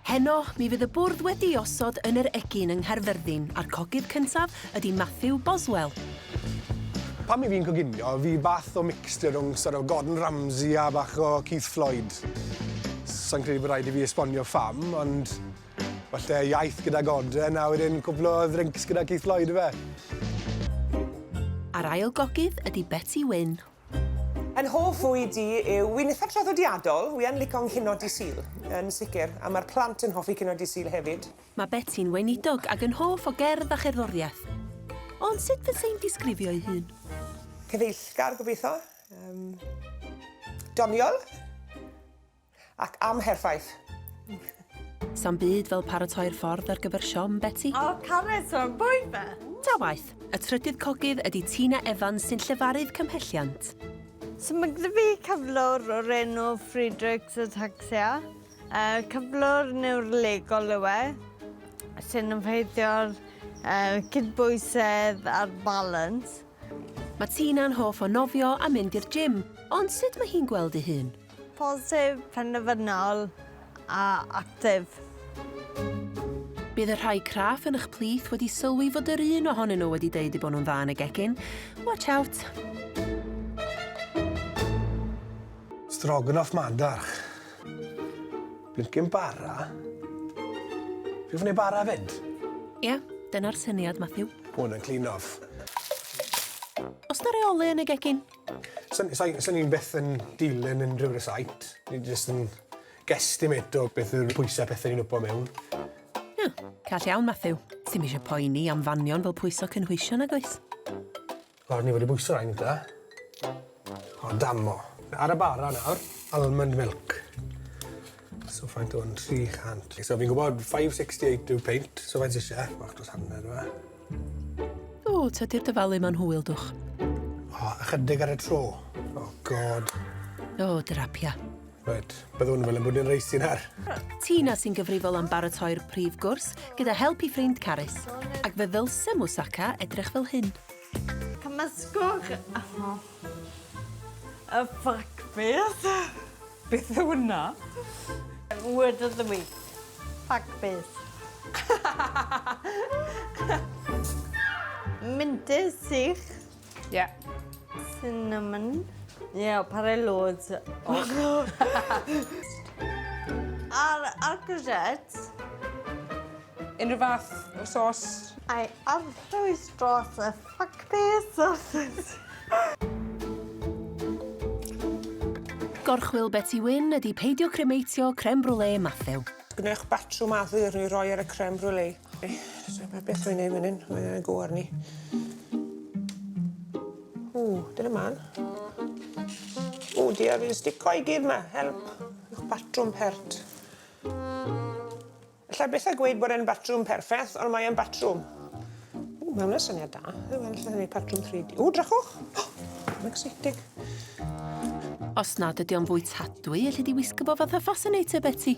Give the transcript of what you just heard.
Heno, mi fydd y bwrdd wedi'i osod yn yr egin yng Nghaerfyrddin a'r cogydd cyntaf ydy Matthew Boswell. Pan i fi'n coginio, fi bath o mixture rhwng sort of Gordon Ramsay a bach o Keith Floyd. Sa'n credu bod rhaid i fi esbonio pham, ond falle iaith gyda Gordon a wedyn cwpl o ddrinks gyda Keith Floyd ife? A'r ail gogydd ydy Beti Wyn. Yn hoff fwyd i yw, wi'n itha traddodiadol, wi yn lico 'nghinio Dydd Sul, yn sicr, a ma'r plant yn hoffi cinio Dydd Sul hefyd. Mae Beti'n weinidog ac yn hoff o gerdd a cherddoriaeth. Ond sut fysai'n disgrifio'i hun? Cyfeillgar, gobeithio. Yym, doniol. Ac amherffaith. Sa'm byd fel paratoi'r ffordd ar gyfer siom, Beti. O, Carys, o'n bwyd fe! Ta waeth, y trydydd cogydd ydi Tina Evans sy'n llefarydd cymhelliant. So mae gyda fi cyflwr o'r enw Friedreich's Ataxia. Uh, cyflwr niwrolegol yw e, sy'n effeithio'r uh, cydbwysedd a'r balans. Mae Tina'n hoff o nofio a mynd i'r gym, ond sut mae hi'n gweld ei hun? Positif, penderfynol a actif. Bydd y rhai craff yn eich plith wedi sylwi fod yr un ohonyn nhw wedi deud eu bod nhw'n dda yn y gegin. Watch out! Stroganoff madarch. Blincin bara. Fi fod wneud bara fyd? Ie, dyna'r syniad, Matthew. Hwn yn clean off. Os na reole yn y gegin? Sa'n ni'n byth yn dilyn unrhyw recite. Ni jyst yn guesstimate o beth yw'r pwysau pethau ni'n wpo mewn. Ie, call iawn, Matthew. Ti'm eisiau poeni am fanion fel pwyso cynhwysion, nag oes? O, ni wedi bwyso rhain gyda. O, damo. Ar y bara nawr, almond milk. So faint o'n 300. So fi'n gwybod 568 yw peint, so faint eisiau? Bach dros hanner yma. O, tydi'r dyfalu ma'n hwyl, dwch. O, ychydig ar y tro. O, god. O, drapia. Reit, byddwn fel yn bod yn reisi nawr. Tina sy'n gyfrifol am baratoi'r prif gwrs, gyda help i ffrind Carys. Ac fe ddylse moussaka edrych fel hyn. Cymysgwch y ffac beth. Beth yw hwnna? Word of the week. Ffac beth. Mintys sych. Ie. Cinnamon. Ie, yeah, paru loads. Oh. A'r, ar courgette. Unrhyw fath o sos? A'i arllwys dros y ffacbys sausage. Gorchwyl Beti Wyn ydi peidio cremeitio creme brulee Mathew. Gwnewch batrwm addurn i roi ar y creme brulee. So, beth rwy'n neud fan hyn? Mae'n go arni. Ww, dyna man. Ww, diar, fi'n stico i gyd ma. Help. Batrwm pert. Alla i byth â gweud bod e'n batrwm perffeth, ond mae e'n batrwm. Ww, mae hwnna'n syniad da. Wel, alla i wneud patrwm 3D. Ww, drychwch! Oh, I'm exciting. Os nad ydi o'n fwytadwy, elli di wisgo fo fatha fascinator, Beti.